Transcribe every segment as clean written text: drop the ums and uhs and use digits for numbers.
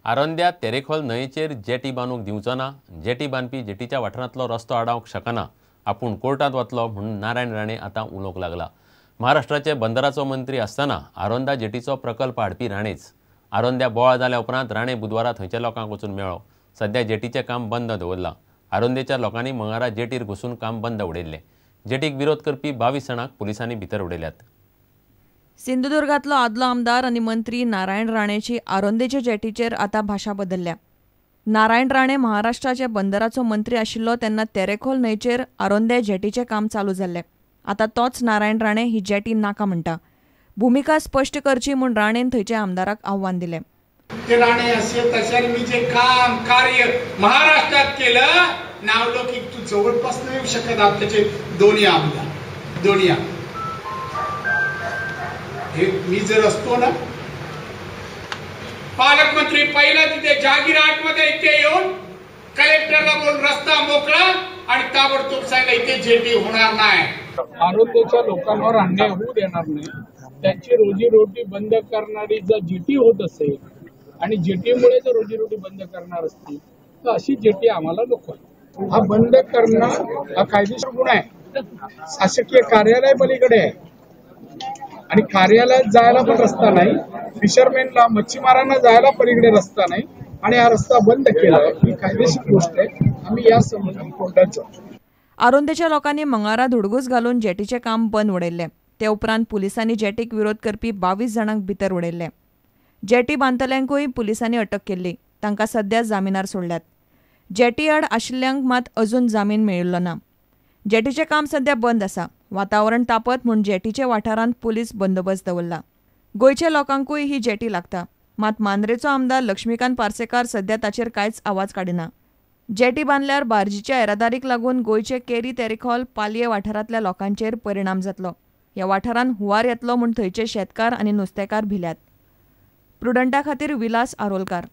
आरोंद्या Terekhol न्हंयेचेर jetty बांदूंक दिवचो ना. Jetty बांदपी जेटीच्या वाठारांतलो रस्तो आडावंक शकना. आपूण कोर्टांत वतलो म्हणून नारायण राणे आतां उलोवंक लागला. महाराष्ट्राचे बंदराचो मंत्री आसतना आरोंदा जेटीचो प्रकल्प हाडपी राणेच. आरोंद्या बोवाळ जाल्या उपरांत राणे बुधवारा थंयच्या लोकांक वचून मेळ्ळो. सध्या जेटीचें काम बंद दवरलां. आरोंदेच्या लोकांनी मंगळारा जेटीर घुसून काम बंद उडयल्लें. जेटीक विरोध करपी 22 जाणांक पुलिसांनी भितर उडयल्यात. सिंधुदुर्गांतलो आदलो आमदार आनी मंत्री नारायण राणेची आरोंदेचे जेटीचेर आतां भाशा बदल्ल्या. नारायण राणे महाराष्ट्राच्या बंदराचो मंत्री आशिल्लो तेन्ना तेरेखोल न्हंयचेर आरोंदे जेटीचें काम चालू जाल्लें. आतां तोच नारायण राणे ही जेटी नाका म्हणटा. भुमिका स्पश्ट करची म्हूण राणेन थंयच्या आमदाराक आव्हान दिलें. राणे असे तशाने मी जे काम कार्य महाराष्ट्रात केलं नावलौकिक तू जवळपास नाही येऊ शकत. आताचे दोन्ही आमदार दोन्ही हे मी जर असतो ना पालकमंत्री पहिला तिथे जागीराट मध्ये इथे येऊन कलेक्टरला बोलून रस्ता मोकळा आणि ताबडतोब सांगितलं इथे जेटी होणार नाही. आरोग्याच्या लोकांवर अन्याय होऊ देणार नाही. त्यांची रोजीरोटी बंद करणारी जर जेटी होत असेल आणि जेटीमुळे जर रोजीरोटी बंद करणार असतील तर अशी जेटी आम्हाला नको. हा बंद करणं हा कायदेशीर गुन्हा आहे. शासकीय कार्यालय पलीकडे आहे आणि कार्यालयात जायला पण रस्ता नाही. फिशरमॅनला मच्छीमारांना जायला पलीकडे रस्ता नाही आणि हा रस्ता बंद केला ही कायदेशीर गोष्ट आहे. आम्ही या संबंधी कोर्टात जाऊ. आरोंदेच्या लोकांनी मंगळारा धुडगूस घालून जेटीचें काम बंद उडयल्लें. ते उपरांत पुलिसांनी जेटीक विरोध करपी 22 जाणांक भितर उडयल्ले. जेटी बांदतल्यांकूय पुलिसांनी अटक केल्ली. तांकां सध्या जामिनार सोडल्यात. जेटी आड आशिल्ल्यांक मात अजून जामीन मेळिल्लो ना. जेटीचें काम सध्या बंद आसा. वातावरण तापत म्हूण जेटीच्या वाठारांत पुलीस बंदोबस्त दवरला. गोंयच्या लोकांकूय ही जेटी लागता. मात मांद्रेचो आमदार लक्ष्मीकांत पार्सेकार सध्या ताचेर कांयच आवाज काडिना. जेटी बांदल्यार बार्जीच्या येरादारीक लागून गोंयचे केरी तेरेखोल पालये वाठारांतल्या लोकांचेर परिणाम जातलो. ह्या वाठारांत हुंवार येतलो म्हूण थंयचे शेतकार आनी नुस्तेकार भिल्यात. प्रुडंटा खातीर विलास आरोलकार.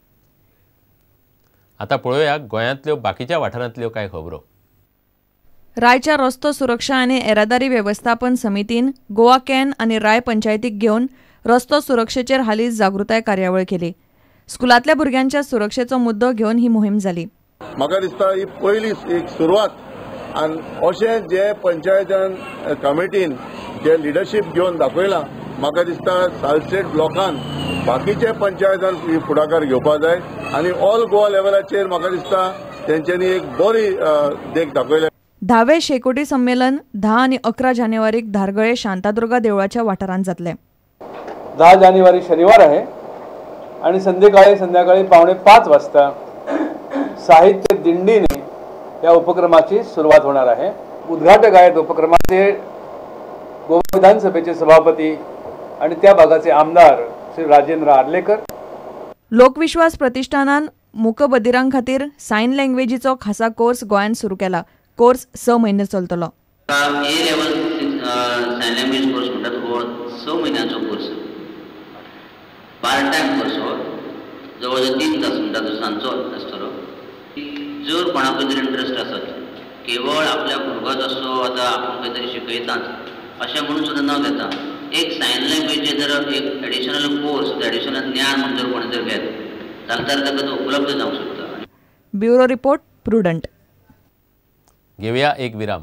आतां पळोवया गोंयांतल्यो बाकीच्या वाठारांतल्यो कांय खबरो. रायच्या रस्तो सुरक्षा आनी येरादारी वेवस्थापन समितीन गोवा can आनी राय पंचायतीक घेवन रस्तो सुरक्षेचेर हालींच जागृताय कार्यावळ केली. स्कुलांतल्या भुरग्यांच्या सुरक्षेचो मुद्दो घेवन ही मोहीम जाली. म्हाका दिसता ही पयली एक सुरवात आनी अशें जे पंचायतान कमिटीन जे लिडरशीप घेवन दाखयलां म्हाका दिसता सालसेट ब्लॉकान बाकीचे पंचायतान फुडाकार घेवपाक जाय आनी ऑल गोवा लेवलाचेर म्हाका दिसता तेंच्यांनी एक बरी देख दाखयल्या. धावे शेकोटी संमेलन 10 आनी 11 जानेवारीक धारगळे शांतादुर्गा देवळाच्या वाठारांत जातलें. 10 जानेवारी शनिवार आहे आणि संध्याकाळी 4:45 वाजता साहित्य दिंडीने या उपक्रमाची सुरुवात होणार आहे. उद्घाटक आहेत उपक्रमाचे गोवा विधानसभेचे सभापती आणि त्या भागाचे आमदार श्री राजेंद्र आर्लेकर. लोकविश्वास प्रतिष्ठानान मूकबधिरां खातीर सायन लँग्वेजीचो खासा कोर्स गोंयांत सुरू केला. कोर्स 6 म्हयने चलतलो. A level sign language course म्हणटात हो 6 म्हयन्याचो कोर्स, पार्ट टायम कोर्स हो, जवळ जवळ 3 तास म्हणटा तो सांजचो आसतलो. जर कोणाकूय जर इंट्रस्ट आसत केवळ आपल्या भुरगो जसो आतां आपूण खंय तरी शिकयताच अशें म्हणून सुद्दां न घेता एक सायन लँग्वेजीचेर जर एक एडिशनल कोर्स एडिशनल ज्ञान म्हणून जर कोणी जर घेत जाल्यार ताका तो उपलब्ध जावंक शकता. Bureau report, Prudent. घेवया एक विराम.